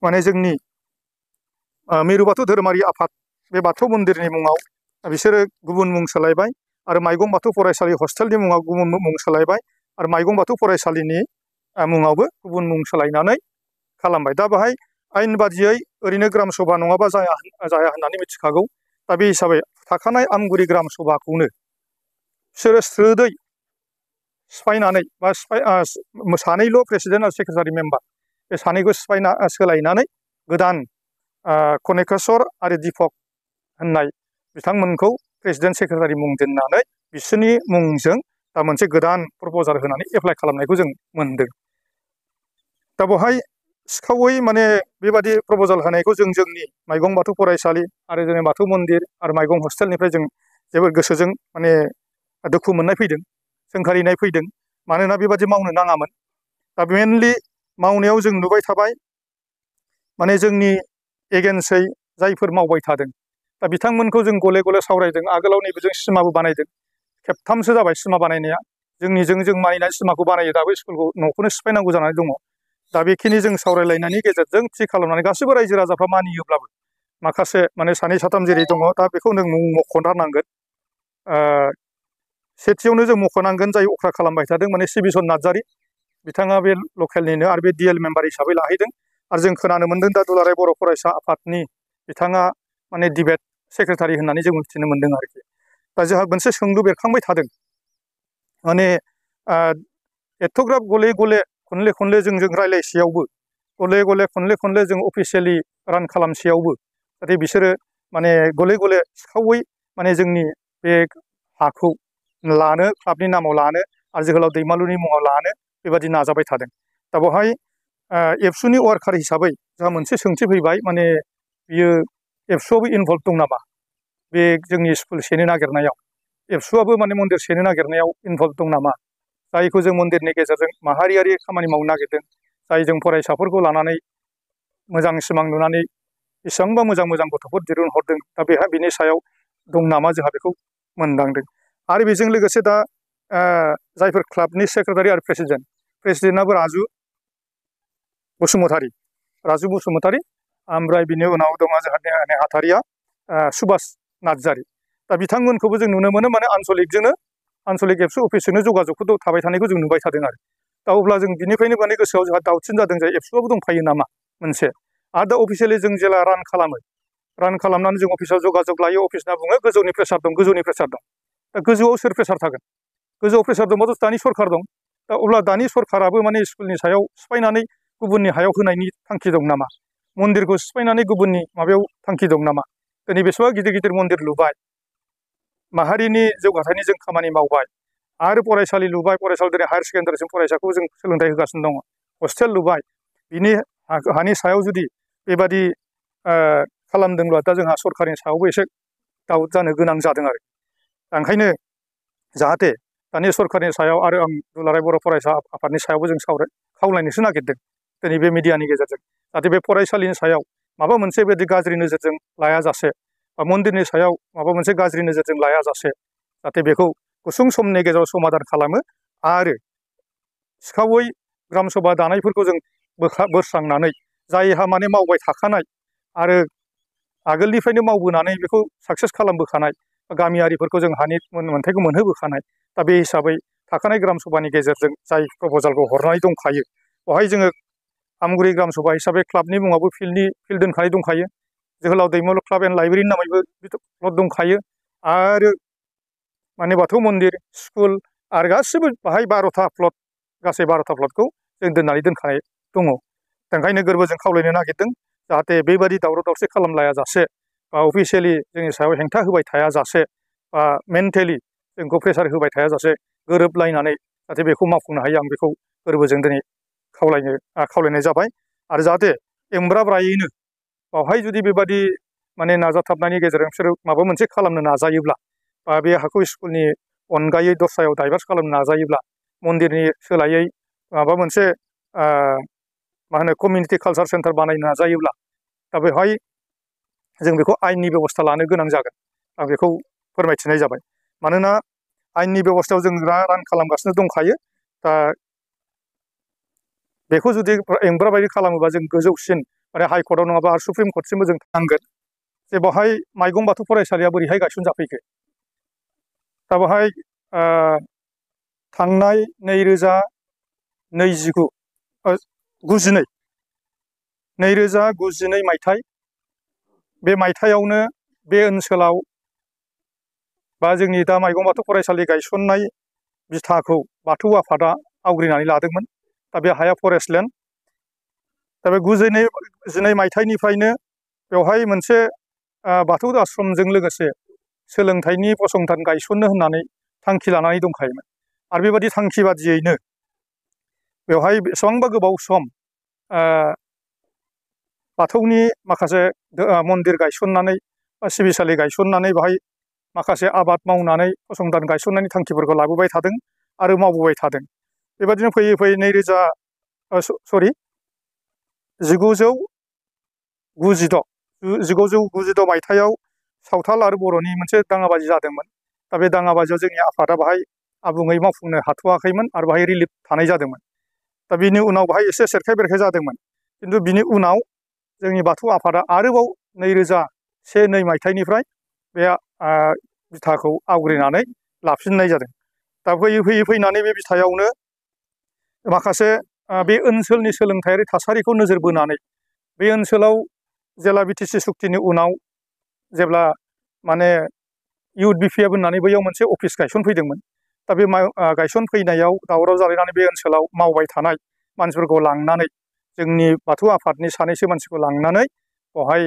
माने जोंनि मिरु बाथौ धोरोमारि आफाद बे बाथौ मन्दिरनि मुङाव बिसोरो गुबुन मुं सोलायबाय आरो माइगं बाथौ फरायसालि हस्टेलनि मुङाव गुबुन मुं सोलायबाय आरो माइगं बाथौ फरायसालिनि मुङावबो गुबुन मुं सोलायनानै खालामबाय। दा बेहाय आयेन बादियै ओरैनो ग्राम सभा नङाबा जाया होननानै मिथिखागौ। दा बे हिसाबै थाखानाय आमगुरि ग्राम सभाखौनो बिसोरो स्रोदै सिफायनानै बा सानैल' प्रेसिडेन्ट आरो सेक्रेटारि मेम्बार बे सानैखौ सोलायनानै गोदान कनेकेश्वर आरो दिपक होननाय बिथांमोनखौ प्रेसिडेन्ट सेक्रेटारि मुं दोननानै बिसोरनि मुंजों दा मोनसे गोदान प्रप'जाल होनानै एप्लाइ खालामनायखौ जों मोनदों। दा बेवहाय सिखावै माने बेबादि प्रप'जाल होनायखौ जों जोंनि माइगं बाथौ फरायसालि आरो जोंनि बाथौ मन्दिर आरो माइगं हस्टेलनिफ्राय जों जोबोद गोसोजों माने दुखु मोननाय फैदों, सोंखारिनाय फैदों। मानोना बेबादि मावनो नाङामोन। दा मेनलि मावनायाव जों नुबाय थाबाय माने जोंनि एगेन्सै जायफोर मावबाय थादों दा बिथांमोनखौ जों गले गले सावरायदों। आगोलाव नैबेजों सिमाबो बानायदों, खेबथामसो जाबाय सिमा बानायनाया। जों मानिनाय सिमाखौ बानायो, दाबो स्कुलखौ न'खौनो सिफायनांगौ जानानै दङ। दा बेखिनि जों सावरायलायनायनि गेजेरजों थि खालामनानै गासैबो रायजो राजाफ्रा मानियोब्लाबो माखासे माने सानै साथाम जेरै दङ दा बेखौ नों मुं मख'थारनांगोन। सेथियावनो जों मख'नांगोन जाय अख्रा खालामबाय थादों माने सिबिसन नार्जारि, बिथाङा बे लकेलनिनो आरो बे डिएल मेम्बार हिसाबै लाहैदों। आरो जों खोनानो मोनदों दा दुलाराय बर' फरायसा आफादनि बिथाङा माने डिबेट सेक्रेटारि होननानै जों मिथिनो मोनदों आरोखि। दा जोंहा मोनसे सोंलु बेरखांबाय थादों माने एथ'ग्राब गले गले खनले खनले जों रायलायसेयावबो गले गले खनले जों अफिसियेलि रान खालामसेयावबो जाहाथे बिसोरो माने गले गले सिखावै माने जोंनि बे हाखौ लानो, क्लाबनि नामाव लानो आरो जोहोलाव दैमालुनि मुङाव लानो बेबादि नाजाबाय थादों। दा बेवहाय एबसुनि वार्कार हिसाबै जोंहा मोनसे सोंथि फैबाय माने बियो एबसुआवबो इनभल्भ दं नामा बे जोंनि स्कुल सेनो नागिरनायाव, एबसुआबो माने मन्दिर सेनो नागिरनायाव इनभल्भ दं नामा, जायखौ जों मन्दिरनि गेजेरजों माहारियारि खामानि मावनो नागिरदों, जाय जों फरायसाफोरखौ लानानै मोजां सिमां नुनानै बेसेबांबा मोजां मोजां गथ'फोर दिरुनहरदों। दा बिनि सायाव दं नामा जोंहा बेखौ मोनदांदों। आरो बेजों लोगोसे दा जायफोर क्लाबनि सेक्रेटारि आरो प्रेसिडेन्टआबो राजु बसुमतारि, ओमफ्राय बिनि उनाव दङ जोंहा नेहाथारिया सुभाष नार्जारि। दा बिथांमोनखौबो जों नुनो मोनो माने आनसलिक एबसु अफिसजोंनो जगाजगखौ थाबाय थानायखौ जों नुबाय थादों आरो। दा अब्ला जों बिनिफ्रायनो माने गोसोआव जोंहा दाउटसिन जादों जे एबसुआबो दंफायो नामा मोनसे। आरो दा अफिसियेलि जों जेला रान खालामनानै जों अफिसाव जगाजग लायो, अफिसना बुङो गोजौनि प्रेसार दं। दा गोजौआव सोर प्रेसार थागोन? गोजौआव प्रेसार दंबाथ' दानि सरखार दं। दा अब्ला दानि सरखाराबो माने स्कुलनि सायाव सिफायनानै गुबुननि हायाव होनायनि थांखि दं नामा? मन्दिरखौ सिफायनानै गुबुननि माबायाव थांखि दं नामा? दिनै बेसेबा गिदिर गिदिर मन्दिर लुबाय, माहारिनि जौगाथायनि जों खामानि मावबाय, आरो फरायसालि लुबाय, फरायसालि दिनै हायार सेकेन्डारिसिम फरायसाखौ जों सोलोंथाइ होगासिनो दङ, हस्टेल लुबाय। बिनि हानि सायाव जुदि बेबादि खालामदोंब्ला दा जोंहा सरखारनि सायावबो एसे दाउट जानो गोनां जादों आरो। ओंखायनो जाहाथे दानि सरखारनि सायाव आरो आं दुलाराय बर' फरायसा आफादनि सायावबो जों खावलायनोसो नागिरदों दिनै बे मिडियानि गेजेरजों, जाहाथे बे फरायसालिनि सायाव माबा मोनसे बेबायदि गाज्रि नोजोरजों लायाजासे बा मन्दिरनि सायाव माबा मोनसे गाज्रि नोजोरजों लायाजासे जाहाथे बेखौ गुसुं समनि गेजेराव समाधान खालामो आरो सिखावै ग्राम सभा दानायफोरखौ जों बोस्रांनानै जायहा माने मावबाय थाखानाय आरो आगोलनिफ्रायनो मावबोनानै बेखौ साक्सेस खालामबोखानाय गामियारिफोरखौ जों हानि मोनथायखौ मोनहोबोखानाय। दा बे हिसाबै थाखानाय ग्राम सभानि गेजेरजों जाय प्रप'जालखौ हरनाय दंखायो बेवहाय जोङो आमगुरि ग्राम सभा हिसाबै क्लाबनि मुङावबो फिल्ड दोनखानाय दंखायो, जोहोलाव दैमालु क्लाब एन्ड लाइब्रेरिनि नामैबो प्लट दंखायो, आरो माने बाथौ मन्दिर, स्कुल आरो गासिबो बाहाय 12था प्लट, गासै 12था प्लटखौ जों दोनखानाय दङ। ओंखायनो गोरबोजों खावलायनो नागिरदों जाहाथे बेबादि दावराव दावसि खालामलायाजासे बा अफिसियेलि जोंनि सायाव हेंथा होबाय थायाजासे बा मेन्टेलि जोंखौ प्रेसार होबाय थायाजासे गोरोबलायनानै जाहाथे बेखौ मावफुंनो हायो, आं बेखौ गोरबोजों दिनै खावलायनाय जाबाय। आरो जाहाथे एमब्राब्रायैनो बावहाय जुदि बेबादि माने नाजाथाबनायनि गेजेरजों बिसोरो माबा मोनसे खालामनो नाजायोब्ला बा बे हाखौ स्कुलनि अनगायै दस्रायाव डाइभार्स खालामनो नाजायोब्ला, मन्दिरनि सोलायै माबा मोनसे कमिउनिटि कालसार सेन्टार बानायनो नाजायोब्ला, दा बेवहाय जों बेखौ आयेननि बेब'स्था लानो गोनां जागोन। आं बेखौ फोरमायथिनाय जाबाय। मानोना आयेननि बेब'स्थायाव जों रान खालामगासिनो दंखायो। दा बेखौ जुदि एंब्राबायदि खालामोबा जों गोजौसिन माने हाइकर्टआव नङाबा आरो सुप्रिम कर्टसिमबो जों थांगोन जे बेवहाय माइगं बाथौ फरायसालिया बोरैहाय गायसनजाफैखो। दा बेवहाय थांनाय 2099 मायथाइ बे मायथाइयावनो बे ओनसोलाव बा जोंनि दा माइगं बाथौ फरायसालि गायसननाय बिथाखौ बाथौ आफादा आवग्रिनानै लादोंमोन। दा बे हाया फरेस्ट लेन्ड। दा बे 19 मायथाइनिफ्रायनो बेवहाय मोनसे बाथौ आश्रमजों लोगोसे सोलोंथाइनि फसंथान गायसननो होननानै थांखि लानानै दंखायोमोन। आरो बेबायदि थांखि बादियैनो बेवहाय बेसेबांबा गोबाव सम बाथौनि माखासे मन्दिर गायसननानै बा सिबिसालि गायसननानै बेवहाय माखासे आबाद मावनानै फसंथान गायसननायनि थांखिफोरखौ लाबोबाय थादों आरो मावबोबाय थादों। बेबादिनो फैयै फैयै 1996 मायथाइयाव सावथाल आरो बर'नि मोनसे दाङाबाजि जादोंमोन। दा बे दाङाबाजियाव जोंनि आफादा बाहाय आबुङै मावफुंनो हाथ'वाखैमोन आरो बाहाय रिलिफ थानाय जादोंमोन। दा बिनि उनाव बाहाय एसे सेरखाय बेरखाय जादोंमोन। खिन्थु बिनि उनाव जोंनि बाथौ आफादा आरोबाव 2001-2 मायथाइनिफ्राय बे बिथाखौ आवग्रिनानै लाफिननाय जादों। दा फैयै फैयै फैनानै बे बिथायावनो माखासे बे ओनसोलनि सोलोंथायारि थासारिखौ नोजोर बोनानै बे ओनसोलाव जेला बिटिसि सुक्तिनि उनाव जेब्ला माने इउथ बिपिएफ होननानै बैयाव मोनसे अफिस गायसनफैदोंमोन। दा बे गायसनफैनायाव दावराव जालायनानै बे ओनसोलाव मावबाय थानाय मानसिफोरखौ लांनानै जोंनि बाथौ आफादनि सानैसो मानसिखौ लांनानै बेवहाय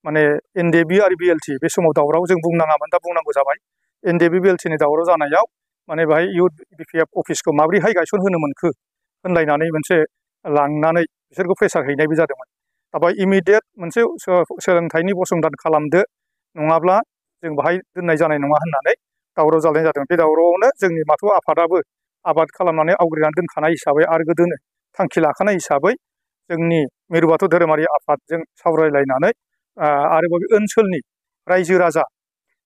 माने एनडिएफबि आरो बिएलटि बे समाव दावराव जों बुंनाङामोन, दा बुंनांगौ जाबाय। एनडिएफबि बिएलटिनि दावराव जानायाव माने बेहाय इउथ बिपिएफ अफिसखौ माबोरैहाय गायसनहोनो मोनखो होनलायनानै मोनसे लांनानै बिसोरखौ प्रेसार हैनायबो जादोंमोन। दा बेहाय इमिडियेट मोनसे सोलोंथाइनि फसंथान खालामदो, नङाब्ला जों बाहाय दोननाय जानाय नङा होननानै दावराव जालायनाय जादों। बे दावरावआवनो जोंनि बाथौ आफादाबो आबाद खालामनानै आवग्रिनानै दोनखानाय हिसाबै आरो गोदोनो थांखि लाखानाय हिसाबै जोंनि मिरु बाथौ धोरोमारि आफादजों सावरायलायनानै आरोबाव बे ओनसोलनि रायजो राजा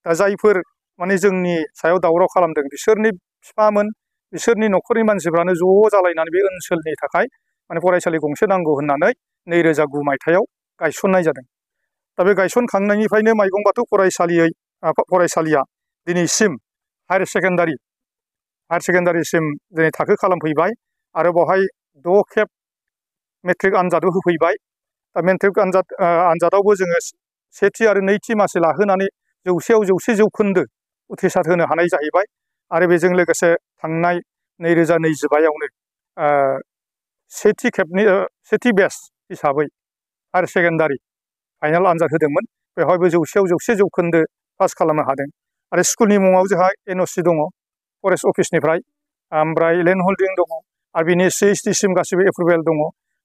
दा जायफोर माने जोंनि सायाव दावराव खालामदों बिसोरनि बिफामोन, बिसोरनि न'खरनि मानसिफ्रानो ज' जालायनानै बे ओनसोलनि थाखाय माने फरायसालि गंसे नांगौ होननानै 2002 मायथाइयाव गायसननाय जादों। दा बे गायसनखांनायनिफ्रायनो माइगं बाथौ फरायसालिया दिनैसिम हायार सेकेन्डारिसिम दिनै थाखो खालामफैबाय आरो बेवहाय 6 खेब मेट्रिक आनजादबो होफैबाय। दा मेट्रिक आनजादावबो जोङो सेथि आरो नैथि मासि लाहोनानै 100आव 100 जौखोन्दो उथ्रिसार होनो हानाय जाहैबाय। आरो बेजों लोगोसे थांनाय 2025आवनो सेथि बेच हिसाबै हायार सेकेन्डारि फाइनाल आनजाद होदोंमोन। बेवहायबो 100आव 100 जौखोन्दो पास खालामनो हादों। आरो स्कुलनि मुङाव जोंहा एनअसि दङ फरेस्ट अफिसनिफ्राय, ओमफ्राय लेन्ड हल्डिं दङ आरो बिनि CHDसिम गासिबो एप्रुभेल दङ।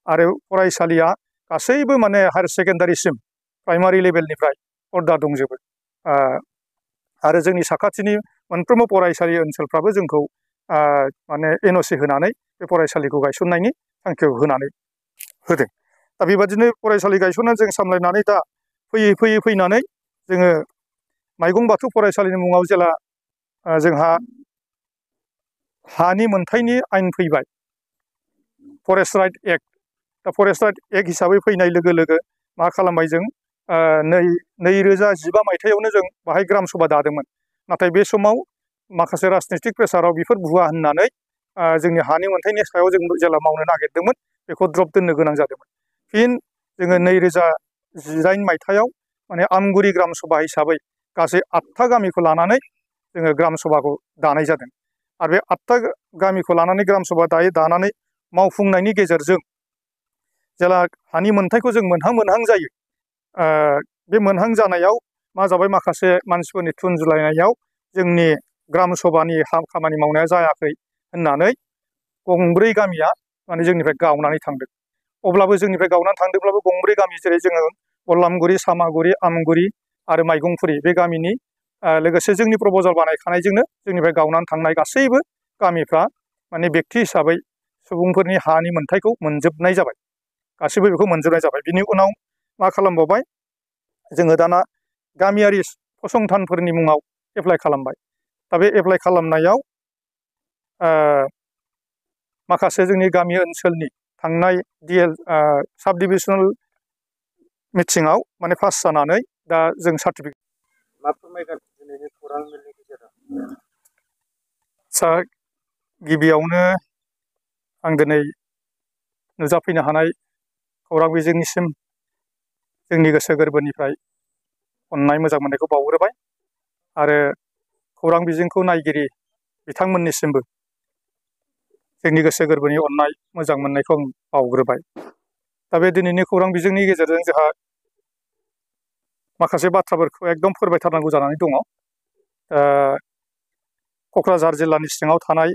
आरो फरायसालिया गासैबो माने हायार सेकेन्डारिसिम प्राइमारि लेभेलनिफ्राय अर्डार दंजोबो। आरो जोंनि साखाथिनि मोनफ्रोमबो फरायसालि ओनसोलफ्राबो जोंखौ माने एनअसि होनानै बे फरायसालिखौ गायसननायनि थांखिखौ होनानै होदों। दा बेबादिनो फरायसालि गायसननानै जों सामलायनानै दा फैयै फैनानै जोङो माइगं बाथौ फरायसालिनि मुङाव जेला जोंहा हानि मोनथायनि आयेन फैबाय, फरेस्ट राइट एक्ट। दा फरेस्ट राइट एक्ट हिसाबै फैनाय लोगो लोगो मा खालामबाय जों 2015 मायथाइयावनो जों बाहाय ग्राम सभा दादोंमोन। नाथाय बे समाव माखासे राजनितिक प्रेसाराव बेफोर बुवा होननानै जोंनि हानि मोनथायनि सायाव जों जेला मावनो नागिरदोंमोन बेखौ द्रप दोननो गोनां जादोंमोन। फिन जोङो 2018 मायथाइयाव माने आमगुरि ग्राम सभा हिसाबै गासै 8था गामिखौ लानानै जोङो ग्राम सभाखौ दानाय जादों। आरो बे 8था गामिखौ लानानै ग्राम सभा दानानै मावफुंनायनि गेजेरजों जेला हानि मोनथायखौ जों मोनहां जायो, बे मोनहां जानायाव मा जाबाय, माखासे मानसिफोरनि थुनजुलायनायाव जोंनि ग्राम सभानि खामानि मावनाया जायाखै होननानै 2 गामिया माने जोंनिफ्राय गावनानै थांदों। अब्लाबो जोंनिफ्राय गावनानै थांदोंब्लाबो 2 गामि, जेरै जोङो बरलामगुरि, सामागुरि, आमगुरि आरो माइगंफुरि बे गामिनि लोगोसे जोंनि प्रप'जाल बानायखानायजोंनो जोंनिफ्राय गावनानै थांनाय गासैबो गामिफ्रा माने बेक्ति हिसाबै सुबुंफोरनि हानि मोनथायखौ मोनजोबनाय जाबाय, गासैबो बेखौ मोनजोबनाय जाबाय। बिनि उनाव मा खालामबावबाय, जोङो दाना गामियारि फसंथानफोरनि मुङाव एप्लाइ खालामबाय। दा बे एप्लाइ खालामनायाव माखासे जोंनि गामि ओनसोलनि थांनाय साब डिभिजनेल मिथिङाव माने पास जानानै दा जों सार्टिफिकेट मा फोरमायगोन दिनैनि खौरां मेलनि गेजेराव? सार गिबियावनो आं दिनै नुजाफैनो हानाय खौरां बिजोंनिसिम जोंनि गोसो गोरबोनिफ्राय अननाय मोजां मोननायखौ बावग्रोबाय आरो खौरां बिजोंखौ नायगिरि बिथांमोननिसिमबो जोंनि गोसो गोरबोनि अननाय मोजां मोननायखौ आं बावग्रोबाय। दा बे दिनैनि खौरां बिजोंनि गेजेरजों जोंहा माखासे बाथ्राफोरखौ एकदम फोरमायथारनांगौ जानानै दङ। क'क्राझार जिल्लानि सिङाव थानाय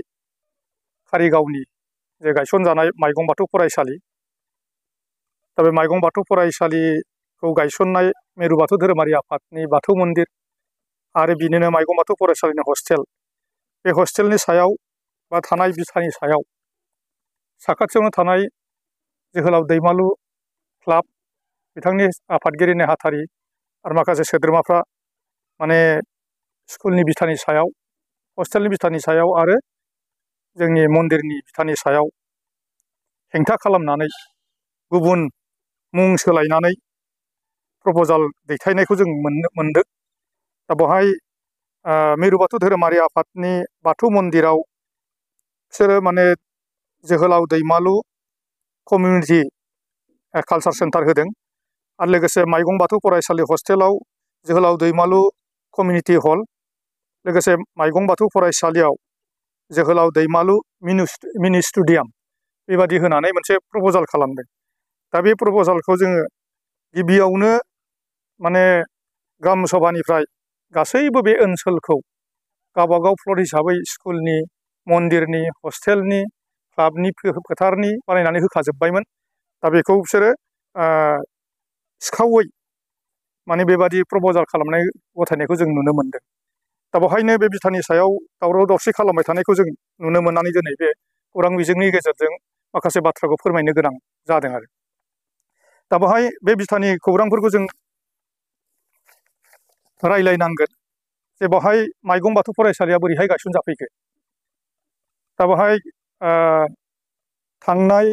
कारिगावनि जे गायसनजानाय माइगं बाथौ फरायसालि, दा बे माइगं बाथौ फरायसालिखौ गायसननाय मिरु बाथौ धोरोमारि आफादनि बाथौ मन्दिर आरो बिनिनो माइगं बाथौ फरायसालिनि हस्टेल, बे हस्टेलनि सायाव बा थानाय बिथानि सायाव साखाथियावनो थानाय जोहोलाव दैमालु क्लाब, बिथांनि आफादगिरि नेहाथारि आरो माखासे सोद्रोमाफ्रा माने स्कुलनि बिथानि सायाव, हस्टेलनि बिथानि सायाव आरो जोंनि मन्दिरनि बिथानि सायाव हेंथा खालामनानै गुबुन मुं सोलायनानै प्रप'जाल दैथायनायखौ जों मोनदों। दा बेवहाय मिरु बाथौ धोरोमारि आफादनि बाथौ मन्दिराव बिसोरो माने जोहोलाव दैमालु कमिउनिटि कालचार सेन्टार होदों आरो लोगोसे माइगं बाथौ फरायसालि हस्टेलाव जोहोलाव दैमालु कमिउनिटि हल, लोगोसे माइगं बाथौ फरायसालियाव जोहोलाव दैमालु मिनि स्टुडियाम बेबादि होनानै मोनसे प्रप'जाल खालामदों। दा बे प्रप'जालखौ जोङो गिबियावनो माने ग्राम सभानिफ्राय गासैबो बे ओनसोलखौ गावबागाव प्लट हिसाबै स्कुलनि, मन्दिरनि, हस्टेलनि, क्लाबनि, फोथारनि बानायनानै होखाजोब्बायमोन। दा बेखौ बिसोरो सिखावै माने बेबादि प्रप'जाल खालामनाय गथायनायखौ जों नुनो मोनदों। दा बेवहायनो बे बिथानि सायाव दावराव दावसि खालामबाय थानायखौ जों नुनो मोननानै दिनै बे खौरां बिजोंनि गेजेरजों माखासे बाथ्राखौ फोरमायनो गोनां जादों आरो। दा बेवहाय बे बिथानि खौरांफोरखौ जों रायलायनांगोन जे बेवहाय माइगं बाथौ फरायसालिया बोरैहाय गायसनजाफैखो। दा बेवहाय थांनाय